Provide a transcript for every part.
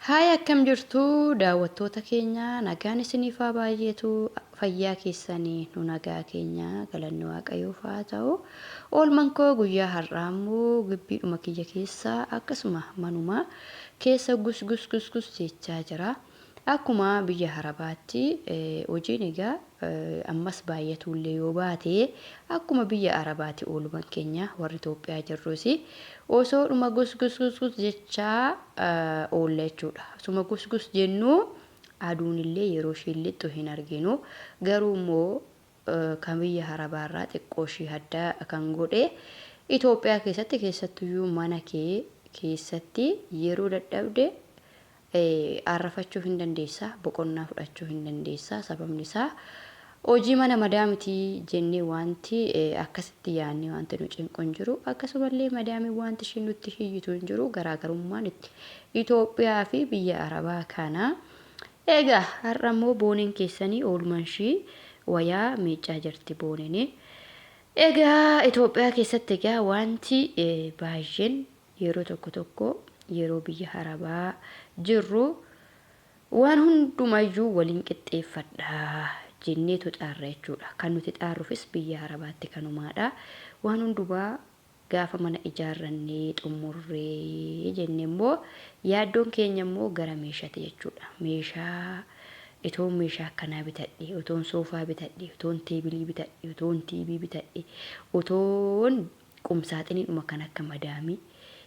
Haay akkam jirtu daawwattoota keenya, nagaan isiniif haa baay'eetu, fayyaa keessanii? Nu nagaa keenya, galanni Waaqayyoof haa ta'u. Oolman koo guyyaa har'aa immoo gibbiidhuma kiyya keessa, akkasuma manuma keessa gus gus gus gus jechaa jira. Akkuma biyya Arabaatti hojiin egaa ammas baay'atuullee yoo baate, akkuma biyya Arabaati oolman keenya warri Itoophiyaa jirrus osoodhuma gus gus gus gus jechaa oolla jechuudha. Osuma gus gus jennu aduun illee yeroo ishiin lixxu hin arginu. Garuu immoo kan biyya Arabaarraa xiqqoo ishii adda kan godhe, Itoophiyaa keessatti keessattuyyuu mana kee keessatti yeroo dadhabde aarrafachuu hin dandeessa, boqonnaa fudhachuu hin dandeessa. Sababni isaa hojii mana madaamiti jennee wanti akkasitti yaadnee wanti nu cinqu hin jiru. Akkasumallee madaamiin wanti ishiin nutti hiyyitu hin jiru. Garaagarummaan Itoophiyaa fi biyya Arabaa kana. Egaa har'a immoo booneen keessanii oolmaan ishii wayaa miiccaa jirti booneen. Egaa Itoophiyaa keessatti egaa wanti baay'een yeroo tokko tokko yeroo biyya Arabaa jirru waan hundumayyuu waliin qixxeeffadha jenneetu xaarra jechuudha. Kan nuti xaarrufis biyya Arabaatti kanumaadha. Waan hundumaa gaafa mana ijaarrannee xummurree jenne immoo yaaddoon keenya immoo gara meeshati jechuudha. Meeshaa otoon meeshaa akkanaa bitadhe, otoon soofaa bitadhe, otoon teebilii bitadhe, otoon TV bitadhe, otoon qumsaaxiniidhuma kan akka madaamii,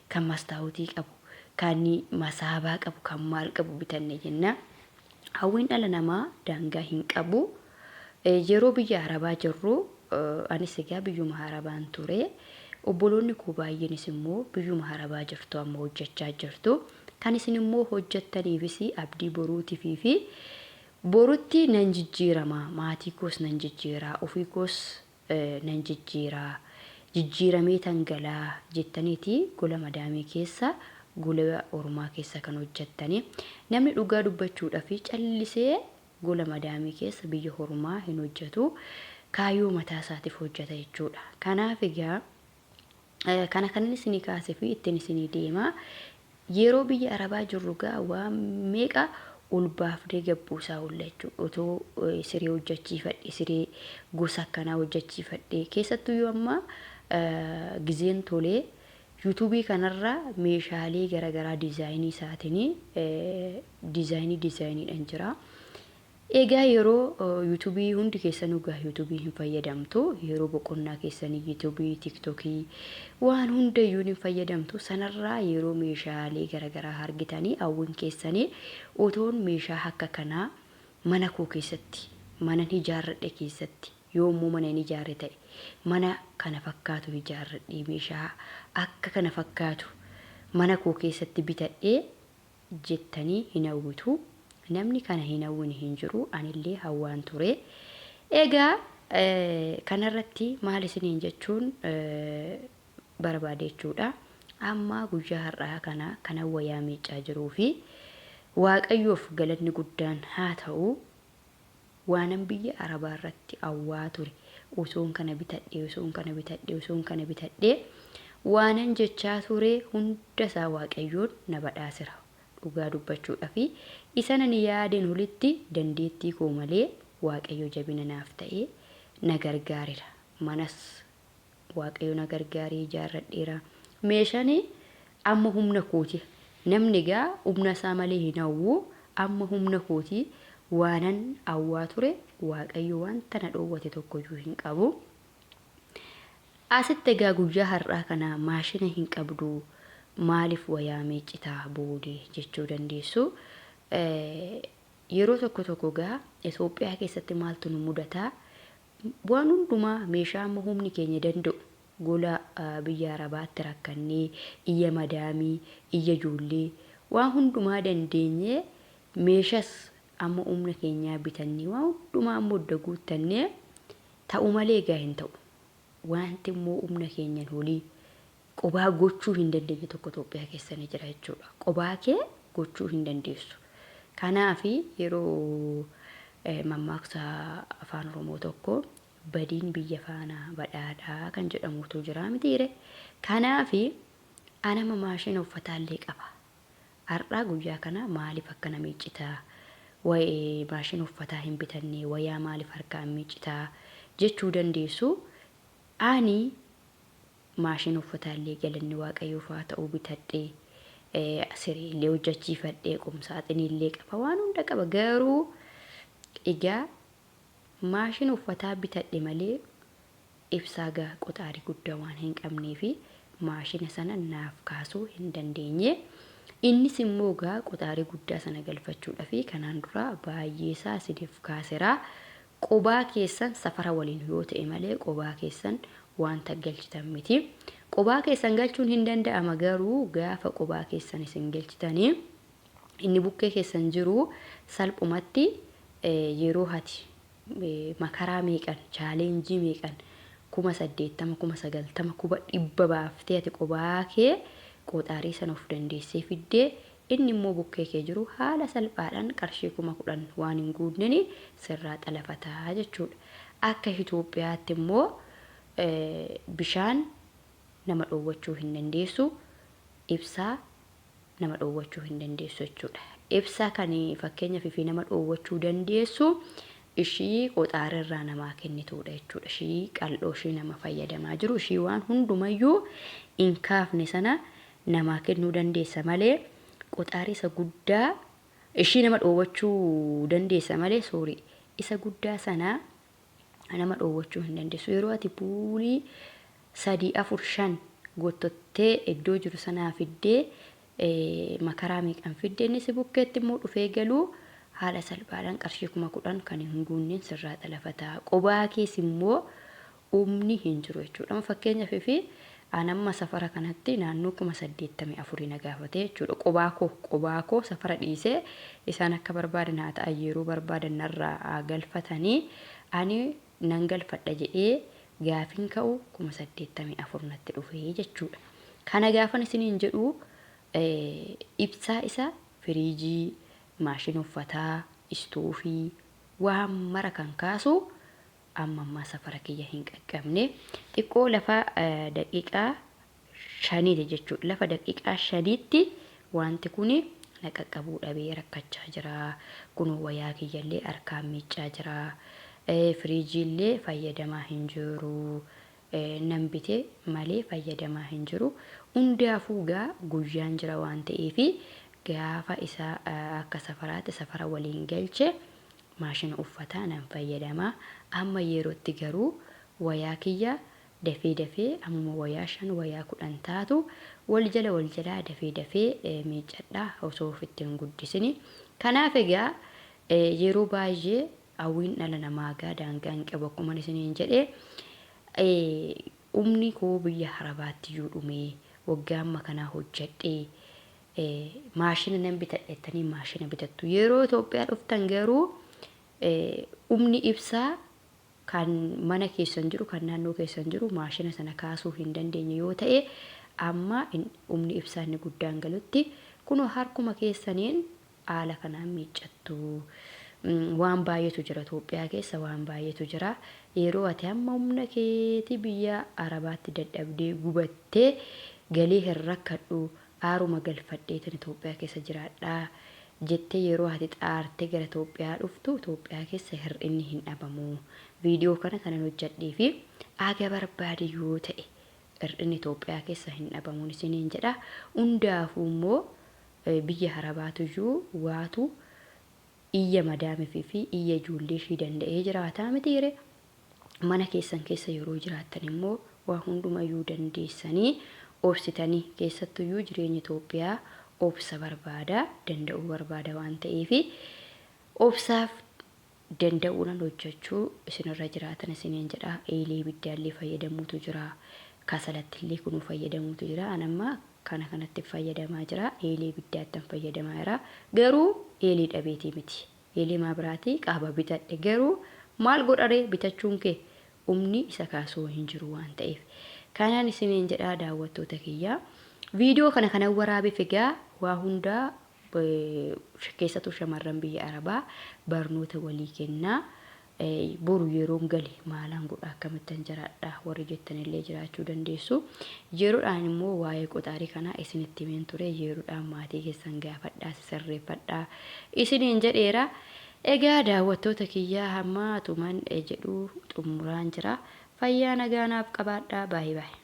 kan mastaawutii qabu, kan masaabaa qabu, kan maal qabu bitanne jenna. Hawwiin dhala namaa daangaa hin qabu. Yeroo biyya Arabaa jirru, anis egaa biyyuma Arabaan ture. Obboloonni koo baay'eenis immoo biyyuma Arabaa jirtu, amma hojjechaa jirtu. Kan isin immoo hojjettaniifis abdii boruutifii fi borutti nan jijjiirama, maatii koos nan jijjiira, ofii koos nan jijjiira, jijjiirameetan gala jettaniiti gola madaamii keessa, gola ormaa keessa kan hojjettani. Namni dhugaa dubbachuudhaaf callisee gola madaamii keessa biyya hormaa hin hojjetu. Kaayyoo mataa isaatiif hojjeta jechuudha. Kanaaf egaa kana kanan isinii kaasee fi ittiin isinii deema. Yeroo biyya Arabaa jirru gaa waan meeqa ol baafnee gabbuusaa oolla jechuudha. Otoo siree hojjechiifadhe, siree gosa akkanaa hojjechiifadhe, keessattuyyuu amma gizeen tolee yuutuubii kanarra meeshaalee garaagaraa diizaayinii isaatiin diizaayinii diizaayiniidhaan jira. Egaa yeroo yuutuubii hundi keessanuu egaa yuutuubii hin fayyadamtu. Yeroo boqonnaa keessanii yuutuubii, tiktokii waan hundayyuu hin fayyadamtu. Sanarraa yeroo meeshaalee garaagaraa argitanii hawwiin keessanii otoon meeshaa akka kanaa mana koo keessatti, manan ijaarradhe keessatti, yoo immoo mana hin ijaarre ta'e mana kana fakkaatu ijaarradhee meeshaa akka kana fakkaatu mana koo keessatti bitadhee jettanii hin hawwitu. Namni kana hin hawwine hin jiru. Anillee hawwaan ture. Egaa kanarratti maal isiniin jechuun barbaade jechuudha. Amma guyyaa har'aa kana kanan wayaa miiccaa jiruu fi Waaqayyoof galanni guddaan haa ta'u, waanan biyya Arabaa irratti hawwaa ture, osoon kana bitadhee, osoon kana bitadhee, osoon kana bitadhee waanan jechaa ture hunda isaa Waaqayyoon na badhaasera. Dhugaa dubbachuudhaaf isa ani yaadeen olitti dandeettii koo malee Waaqayyo jabina naaf ta'ee na gargaarera. Manas Waaqayyo na gargaaree ijaarradheera. Meeshaan amma humna kooti. Namni egaa humna isaa malee hin hawwu. Amma humna kooti waanan hawwaa ture Waaqayyo wanta na dhoowwate tokkoyyuu hin qabu. Asitti egaa guyyaa har'aa kana maashina hin qabdu, maaliif wayaa miiccitaa boodee jechuu dandeessu. Yeroo tokko tokko egaa Itoophiyaa keessatti maaltu nu mudataa? Waan hundumaa meeshaa amma humni keenya danda'u gola biyya Arabaatti rakkannee iyya madaamii, iyya ijoollee waan hundumaa dandeenyee meeshas amma humna keenyaa bitannee waan hundumaa amma odda guuttannee ta'u malee egaa hin ta'u. Wanti immoo humna keenyan olii qobaa gochuu hin dandeenye tokko Itoophiyaa keessa ni jira jechuudha. Qobaa kee gochuu hin dandeessu. Kanaaf yeroo mammaaksa afaan Oromoo tokko badiin biyya faana badhaadhaa kan jedhamutu jira mitiire. Kanaaf anama maashina uffataallee qaba. Har'aa guyyaa kana maaliif akkana miiccitaa? Wa'ee maashina uffataa hin bitannee wayaa maaliif harkaan miiccitaa jechuu dandeessu. Ani maashina uffataa illee galanni Waaqayyoof haa ta'u bitadhe. Siree illee hojjechiifadhe, qumsaaxinii illee qaba, waan hunda qaba. Garuu egaa maashina uffataa bitadhe malee ibsaa gaa qoxaarii guddaa waan hin qabneefi maashina sana naaf kaasuu hin dandeenye. Innis immoo gaa qoxaarii guddaa sana galfachuudhafi kanaan dura baay'eesaa isiniif kaasera. Qobaa keessan safara waliin yoo ta'e malee qobaa keessan wanta galchitan miti. Qobaa keessan galchuun hin danda'ama garuu gaafa qobaa keessan isin galchitanii inni bukkee keessan jiru salphumatti yeroo hati makaraa meeqan, chaaleenjii meeqan, 80,000, 90,000, 100,000 baaftee ati qobaa kee qoxaarii sana of dandeessee fiddee inni immoo bukkee kee jiru haala salphaadhaan qarshii 10,000 waan hin guunneni sirraa xalafataa jechuudha. Akka Itoophiyaatti immoo bishaan nama dhoowwachuu hin dandeessu, ibsaa nama dhoowwachuu hin dandeessu jechuudha. Ibsaa kan fakkeenyaaf fi nama dhoowwachuu dandeessu ishii qoxaarirraa namaa kennituudha jechuudha. Ishii qal'oo ishii nama fayyadamaa jiru ishii waan hundumayyuu hin kaafne sana namaa kennuu dandeessa malee qoxaarii isa guddaa ishii nama dhoowwachuu dandeessa malee soorii isa guddaa sana nama dhoowwachuu hin dandeessu. Yeroo ati puulii 3, 4, 5 gottottee iddoo jiru sanaa fiddee makaraa meeqan fidde inni si bukkeetti immoo dhufee galuu haala salphaadhaan qarshii 10,000 kan hin guunneen sirraa xalafata. Qobaa kees immoo humni hin jiru jechuudha. Amma fakkeenyaaf fi an amma safara kanatti naannoo 84,000 na gaafate jechuudha. Qobaa koo qobaa koo safara dhiisee isaan akka barbaadan haa ta'an yeroo barbaadan narraa haa galfatanii ani nan galfadha jedhee gaafin ka'u 84,000 natti dhufe jechuudha. Kana gaafan isiniin jedhu ibsaa isa firiijii, maashina uffataa, istoofii waan mara kan kaasu amma ammaa safara kiyya hin qaqqabne. Xiqqoo lafa daqiiqaa shaniiti jechuudha. Lafa daqiiqaa shaniitti wanti kun na qaqqabuu dhabee rakkachaa jira. Kunoo wayaa kiyyallee harkaan miiccaa jira. Firiijiillee fayyadamaa hin jiru. Nan bite malee fayyadamaa hin jiru. Hundaafuu gaa guyyaan jira waan ta'eef gaafa isa akka safaraatti safara waliin galche maashina uffataa nan fayyadama. Amma yerootti garuu wayaa kiyya dafee dafee ammuma wayaa 5 wayaa 10 taatu wal jala wal jalaa dafee dafee miiccadha osoo ofitti hin guddisini. Kanaaf egaa yeroo baay'ee hawwiin dhala namaa egaa daangaa hin qabu akkuman isiniin jedhe humni koo biyya harabaatti iyyuu dhumee waggaa amma kanaa hojjedhee maashina nan bitadha jettanii maashina bitattu. Yeroo Itoophiyaa dhuftan garuu humni ibsaa kan mana keessan jiru kan naannoo keessan jiru maashina sana kaasuu hin dandeenye yoo ta'e amma humni ibsaa inni guddaan galutti kunoo harkuma keessaniin haala kanaan miiccattu. Waan baay'eetu jira Itoophiyaa keessa waan baay'eetu jira. Yeroo ati hamma humna keetii biyya Arabaatti dadhabdee gubattee galii hin rakkadhu aaruma galfadheetan Itoophiyaa keessa jiraadha jettee yeroo ati xaartee gara Itoophiyaa dhuftu Itoophiyaa keessa hir'inni hin dhabamu. Viidiyoo kana kanan hojjadheefi aga barbaade yoo ta'e hir'inni Itoophiyaa keessa hin dhabamuun isiniin jedha. Hundaafuu immoo biyya Arabaatuyyuu waatu iyya madaamifi fi iyya ijoollee ishii danda'ee jiraataa mitiire? Mana keessan keessa yeroo jiraattan immoo waa hundumayyuu dandeessanii obsitanii keessattuyyuu jireenyi Itoophiyaa obsa barbaada, danda'uu barbaada waan ta'eefi obsaaf danda'uudhaan hojjechuu isinirra jiraatan isiniin jedha. Eelee ibiddaallee fayyadamuutu jira. Kasalattillee kunuu fayyadamuutu jira. An amma kana kanatti fayyadamaa jira. Eelee ibiddaattan fayyadamaa jira. Garuu eelee dhabeetii miti. Eelee maa biraatii qaaba bitadhe. Garuu maal godharee bitachuun kee humni isa kaasuu hin jiru waan ta'eef. Kanaan isiniin jedha daawwattoota kiyya. Viidiyoo kana kanan waraabeef egaa waa hundaa keessattuu shamarran biyya Arabaa barnoota walii kennaa. Boru yeroon gale maalan godha akkamittan jiraadha warri jettanillee jiraachuu dandeessu. Yeroodhaan immoo waa'ee qoxaarii kanaa isinitti himeen ture yeroodhaan maatii keessan gaafadhaa sisirreeffadhaa isiniin jedheera. Egaa daawwattoota kiyyaa hamma tuman jedhu xumuraan jira. Fayyaa nagaa naaf qabaadhaa baay'ee baay'ee.